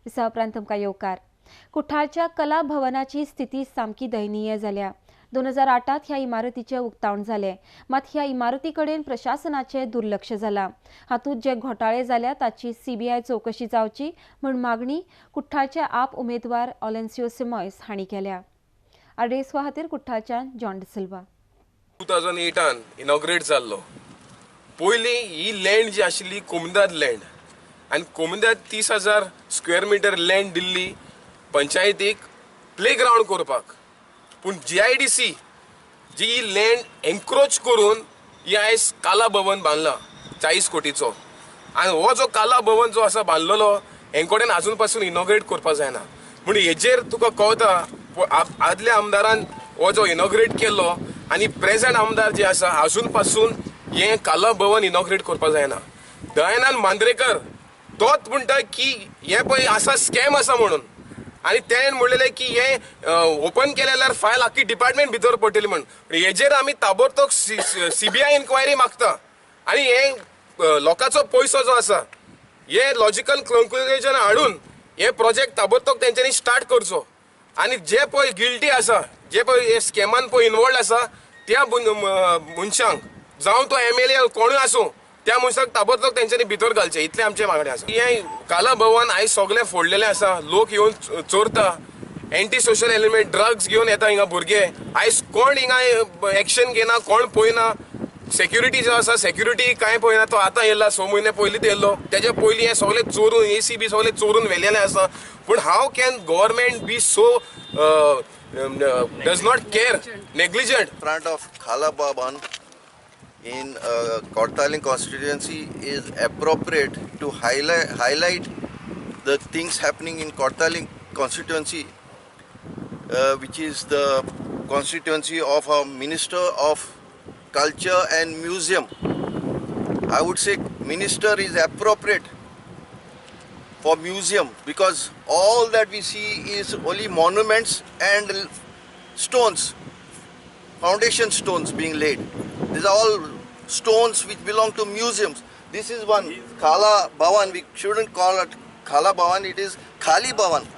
विसावा उपरांत तुमकां येवकार. कुठाळच्या कला भवनाची स्थिती सामकी दयनीय जाल्या. 2008 ह्या इमारतीचें उक्तावण जालें, मात ह्या इमारती कडेन प्रशासनाचें दुर्लक्ष जालां. हातूंत जे घोटाळे जाल्या ताची सीबीआय चवकशी जावची म्हूण मागणी कुठ्ठाळचे आप उमेदवार ऑलेन्सियो सिमॉयस हांणी केल्या. आरडीएसवा खातीर कुठ्ठाळच्यान जॉन डिसिल्वा. 2008 इनॉग्रेट जाल्लो. पयलीं ही लँड जी आशिल्ली कोमुनिदाद लँड, आनी कोमुनिदाद 30,000 स्क्वेअर मिटर लँड दिल्ली पंचायतीक प्ले ग्रावंड करपाक. पूण GIDC जी ही लँड एन्क्रोच करून ही आयज काला भवन बांदला 40 कोटीचो. आनी हो जो काला भवन जो आसा बांदलेलो हें कडेन आजून पासून इनॉग्रेट करपाक जायना. पूण हेजेर तुका कळटा आदल्या आमदारान हो जो इनॉग्रेट केल्लो आनी प्रेझेंट आमदार जे आसा आजून पासून हें काला भवन इनॉग्रेट करपाक जायना. दयानंद मांद्रेकर तोच म्हणटा की हें पळय आसा स्कॅम आसा म्हणून, आनी तेणें म्हणलेलें की हें ओपन केलें जाल्यार फायल आख्खी डिपार्टमेंट भितर पडटली म्हण. हेजेर आमी ताबडतोब CBI inquiry मागता आनी हें लोकांचो पयसो जो आसा हे लॉजिकल कंक्लुजन हाडून हे प्रोजेक्ट ताबडतोब तेंच्यांनी स्टार्ट करचो. आनी जे पळय गिल्टी आसा, जे पळय हे स्कॅमान पळय इनवॉल्ड आसा त्या मनशांक, जावं तो MLA कोणूय आसूं, त्या मनशाक ताबडतोब तेंच्यांनी भितर घालचें, इतलें आमचें मागणें आसा. हें काला भवन आयज सगळें फोडलेलें आसा, लोक येवन चोरता, एंटी सोशल एलिमेंट ड्रग्स घेवन येता हिंगा भुरगे. आयज कोण हिंगा एक्शन घेना, कोण पळयना. सेक्युरिटी जो आसा सेक्युरिटी कांय पळयना. तो आतां येयला, 6 म्हयने पयलींच येयल्लो, तेजे पयलीं हें सगळें चोरून AC बी सगळें चोरून व्हेलेलें आसा. पूण how can government be so does not care, negligent. Front of Kala Bhavan in Cortalim constituency is appropriate to highlight the things happening in Cortalim constituency, which is the constituency of our Minister of Culture and Museum. I would say minister is appropriate for museum because all that we see is only monuments and stones, foundation stones being laid. These are all stones which belong to museums. This is one Kala Bhavan. We shouldn't call it Kala Bhavan, it is Khali Bhavan.